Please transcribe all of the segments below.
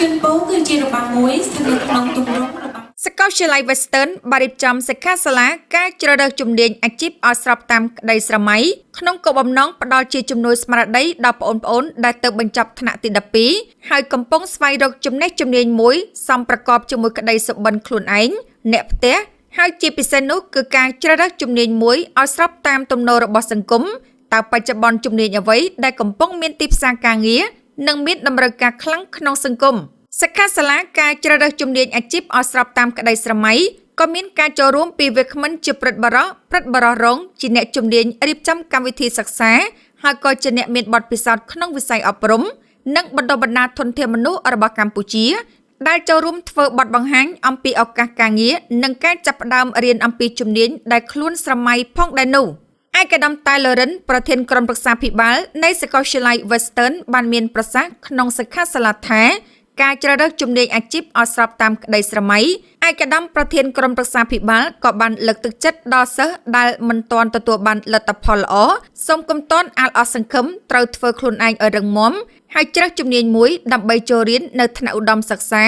ជូនពរគឺជារបាំមួយស្ថិតនៅក្នុងទម្រង់របាំ សាកលវិទ្យាល័យ Western បានរៀបចំសិក្ខាសាលាការជ្រើសរើសជំនាញអាជីពឲ្យស្របតាមក្តីស្រមៃក្នុងគោលបំណងផ្ដល់ជាជំនួយស្មារតីដល់ប្អូនៗដែលទើបបញ្ចប់ថ្នាក់ទី12ហើយកំពុងស្វែងរកចំណេះជំនាញមួយសមប្រកបជាមួយក្តីសុបិនខ្លួនឯងអ្នកផ្ទះហើយជាពិសេសនោះគឺការជ្រើសរើសជំនាញមួយឲ្យស្របតាមទំនោររបស់សង្គមតើបច្ចុប្បន្នជំនាញអ្វីដែលកំពុងមានទីផ្សារការងារនិងមានតម្រូវការខ្លាំងក្នុងសង្គម សិក្ខាសាលាការជ្រើសរើសជំនាញអាជីពឲ្យស្របតាមក្តីស្រមៃក៏មានការចូលរួមពីវាគ្មិនជាព្រឹទ្ធបរិសព្រឹទ្ធបរិសរងជាអ្នកជំនាញរៀបចំកម្មវិធីសិក្សាហើយក៏ជាអ្នកមានបទពិសោធន៍ក្នុងវិស័យអប់រំនិងបណ្ដុះបណ្ដាលធនធានមនុស្សរបស់កម្ពុជាដែលចូលរួមធ្វើបទបង្ហាញអំពីឱកាសការងារនិងការចាប់ផ្ដើមរៀនអំពីជំនាញដែលខ្លួនស្រមៃផងដែរនោះឯកឧត្តមតែឡូរិនប្រធានក្រុមប្រឹក្សាភិបាលនៃសាកលវិទ្យាល័យ Western បានមានប្រសាសន៍ក្នុងសិក្ខាសាលាថាការជ្រើសរើសជំនាញអាជីពឲ្យស្របតាមក្តីស្រមៃឯកឧត្តមប្រធានក្រុមប្រឹក្សាភិបាលក៏បានលើកទឹកចិត្តដល់សិស្សដែលមិនទាន់ទទួលបានលទ្ធផលល្អសូមកុំទាន់អាលអស់សង្ឃឹមត្រូវធ្វើខ្លួនឯងឲ្យរឹងមាំហើយជ្រើសជំនាញមួយដើម្បីចូលរៀននៅថ្នាក់ឧត្តមសិក្សា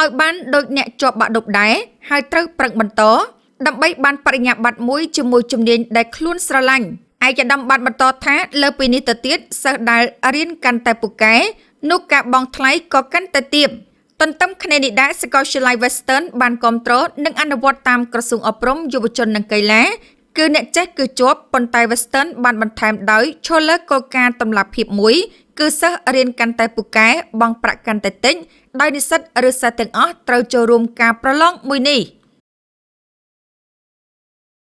ឲ្យបានដូចអ្នកជាប់បាក់ឌុបដែរហើយត្រូវប្រឹងបន្តដើម្បីបានបរិញ្ញាបត្រមួយជាមួយជំនាញដែលខ្លួនស្រឡាញ់ឯកឧត្តមបានបន្តថាលើពីនេះទៅទៀតសិស្សដែលរៀនកាន់តែពូកែនោះការបង់ថ្លៃក៏កាន់តែទាបទន្ទឹមគ្នានេះដែរសាកលវិទ្យាល័យ Western បានគាំទ្រនិងអនុវត្តតាមក្រសួងអប់រំយុវជននិងកីឡាគឺអ្នកចេះគឺជាប់ប៉ុន្តែ Western បានបន្ថែមដោយឈលលើគោលការណ៍តម្លាភាពមួយគឺសិស្សរៀនកាន់តែពូកែបង់ប្រាក់កាន់តែតិចដោយនិស្សិតឬសិស្សទាំងអស់ត្រូវចូលរួមការប្រឡងមួយនេះ។